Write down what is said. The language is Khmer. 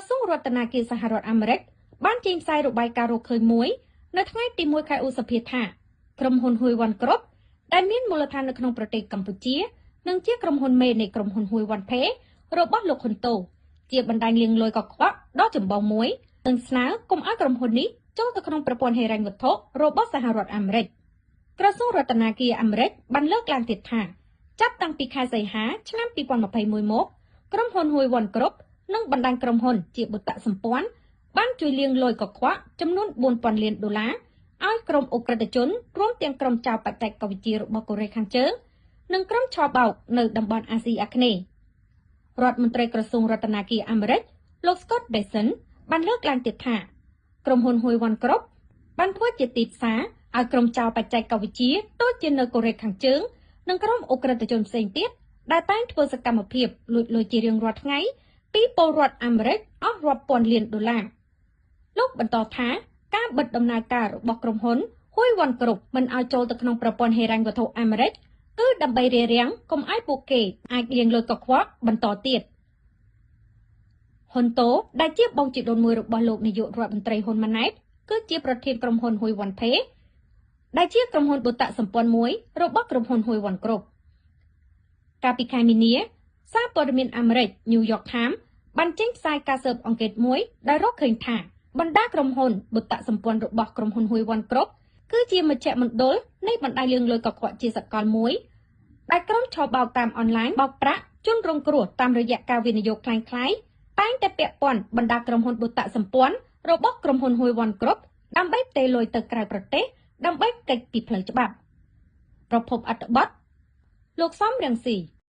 សួងរតនាគារសហរដ្ឋអាមេរិកបានចេញផ្សាយរបាយការណ៍រកឃើញមួយនៅថ្ងៃទី1ខែឧសភាថាក្រុមហ៊ុនហ៊ុយវ៉ាន់គ្រប់ដែលមានមូលដ្ឋាននៅក្នុងប្រទេសកម្ពុជានិងជាក្រុមហ៊ុនមេនៃក្រុមហ៊ុនហ៊ុយវ៉ាន់ផេរបស់លោកហ៊ុនតូជាបណ្ដាញលាងលុយកខ្វក់ដ៏ចម្បងមួយនិងស្នើកុំឲ្យក្រុមហ៊ុននេះចូលទៅក្នុងប្រព័ន្ធហិរញ្ញវត្ថុរបស់សហរដ្ឋអាមេរិក។ក្រសួងរដ្ឋាភិបាលអាមេរិកបានលើកឡើងទៀតថាចាប់តាំងពីខែសីហាឆ្នាំ2021មកក្រុមហ៊ុនហ៊ុយវ៉ាន់គ្រប់និងបណ្ដាញក្រុមហ៊ុនជាបុតសម្ព័ន្ធបានជួយលាងលុយកខ្វក់ចំនួន4000លានដុល្លារឲ្យក្រុមឧក្រិដ្ឋជនរួមទាំងក្រុមចោរបច្ចេកវិទ្យារបស់កូរ៉េខាងជើងនិងក្រុមឆបោកនៅតំបន់អាស៊ីអាគ្នេយ៍រដ្ឋមន្ត្រីក្រសួងរដ្ឋាភិបាលអាមេរិកលោក Scott Bessent បានលើកឡើងទៀតថាក្រុមហ៊ុនហ៊ុយវ៉ាន់គ្រប់បានធ្វើជាទីផ្សារឲ្យក្រុមចោរបច្ចេកវិទ្យាដូចជានៅកូរ៉េខាងជើងនិងក្រុមឧក្រិដ្ឋជនផ្សេងទៀតដែលតែងធ្វើសកម្មភាពលួចលុយជារៀងរាល់ថ្ងៃពីពលរដ្ឋអាមេរិកអស់រាប់ពាន់លានដុល្លារលោកបន្តថាការបិទដំណើរការរបស់ក្រុមហ៊ុនហ៊ុយវ៉ាន់គ្រប់មិនឲ្យចូលទៅក្នុងប្រព័ន្ធហិរញ្ញវត្ថុអាមេរិកគឺដើម្បីរារាំងកុំឲ្យពួកគេអាចលាងលុយកខ្វក់បន្តទៀតហ៊ុនតូដែលជាបងជីដូនមួយរបស់លោកនាយករដ្ឋមន្ត្រីហ៊ុនម៉ាណែតគឺជាប្រធានក្រុមហ៊ុនហ៊ុយវ៉ាន់ផេដែលជាក្រុមហ៊ុនបុតសម្ព័ន្ធមួយរបស់ក្រុមហ៊ុនហ៊ុយវ៉ាន់គ្រប់កាលពីខែមីនាសារព័ត៌មានអាមេរិក New York Times បានចេញផ្សាយការស៊ើបអង្កេតមួយដែលរកឃើញថាបណ្ដាក្រុមហ៊ុនបុតសម្ព័ន្ធរបស់ក្រុមហ៊ុនហ៊ុយវ៉ាន់គ្រប់គឺជាមជ្ឈមណ្ឌលនៃបណ្ដាញលាងលុយកខ្វក់ជាសកលមួយដែលក្រុមឆបោកតាមអនឡាញបោកប្រាក់ជនរងគ្រោះតាមរយៈការវិនិយោគក្លែងក្លាយតែងតែពាក់ព័ន្ធបណ្ដាក្រុមហ៊ុនបុតសម្ព័ន្ធរបស់ក្រុមហ៊ុនហ៊ុយវ៉ាន់គ្រប់ដើម្បីផ្ទេរលុយទៅក្រៅប្រទេសដើម្បីគេចពីផ្លូវច្បាប់ប្រភពអត្ថបទលោកសំរងស៊ី